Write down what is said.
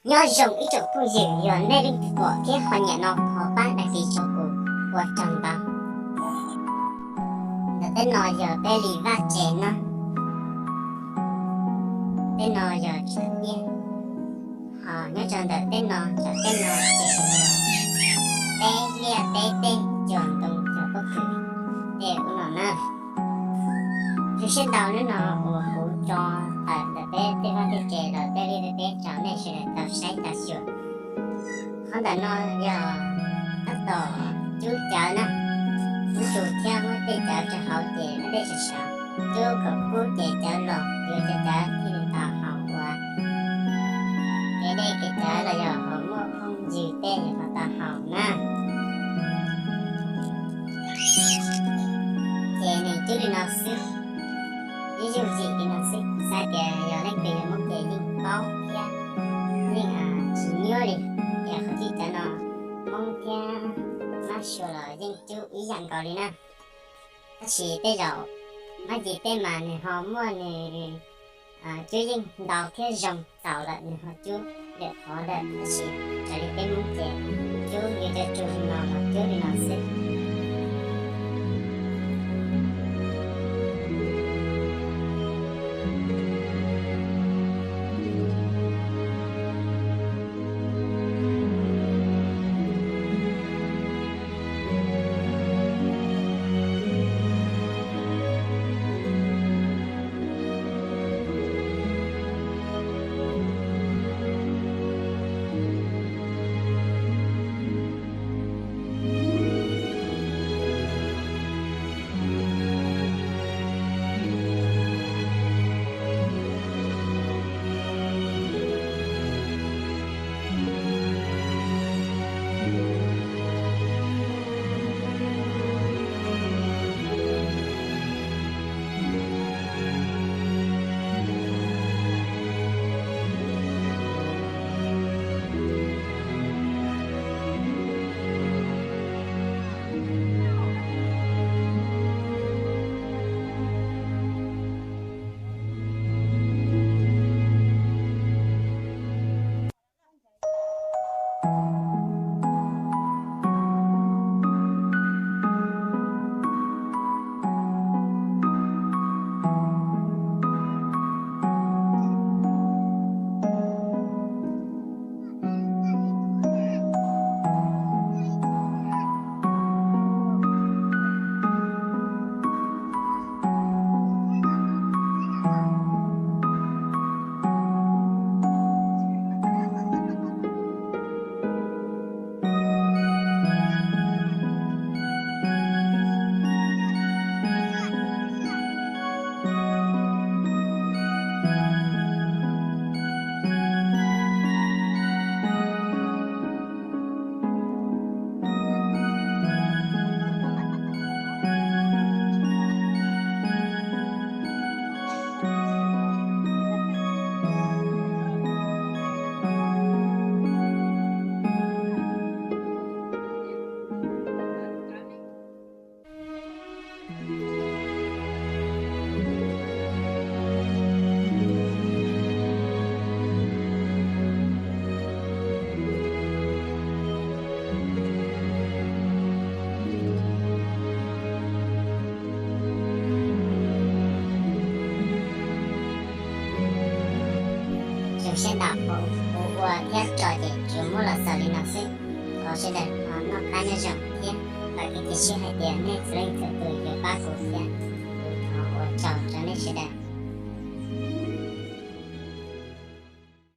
Nyob zoo ib tsoom phooj ywg, yog nej leej twg pom thiab ho nyiam no ho pab đăng ký rau kuv ua tsaug ntau. Ntawm peb no yog peb li vaj tsev no, peb no yog tsev tiaj, ho nyob rau ntawm peb no, peb no ces yog peb liaj peb teb, cog ntoo cog pob kws tej ub no na. Zoo siab ntau hnub no uas kuv tso tawm ntawm peb tej vaj tej tsev los tej liaj tej teb rau nej sawv daws tau saib tau xyuas. Qhov ntawm no yog tab tom cub cawv na, muab tsuj thiab muab tej cawv rau hauv ces muab dej sawv sawv, cub kom kub ces cawv los yuav cov cawv thiaj li tau haus ua kev dej kev cawv los yog haus muaj phooj ywg tej yuav tau haus na. Ces nws cub li no xwb, ib zuj zus li no xwb, xav tias yog leej twg yog Hmoob ces yeej paub thiab yeej tsis nyuaj li, ces qhov cub cawv no Hmoob thiab Mab Suav los yeej cub ib yam nkaus li na. Tab sis tej zaum Mab Ntxis peb mas nws ho muaj nws cub yeej ntau thiab zoo txaus lawm nws ho cub lwm qhov lawm, tab sis raws li peb Hmoob ces cub yuav cov tsuj li no los cub li no xwb. Zoo siab ntau, kuv ua thiab tso ces tsuas muab los xaus li no xwb. Thov sawv daws ho noj qab nyob zoo thiab vam kev cia siab hais tias nej txhua leej txhua tus yuav pab kuv thiab. Kuv thov ua tsaug rau nej sawv daws.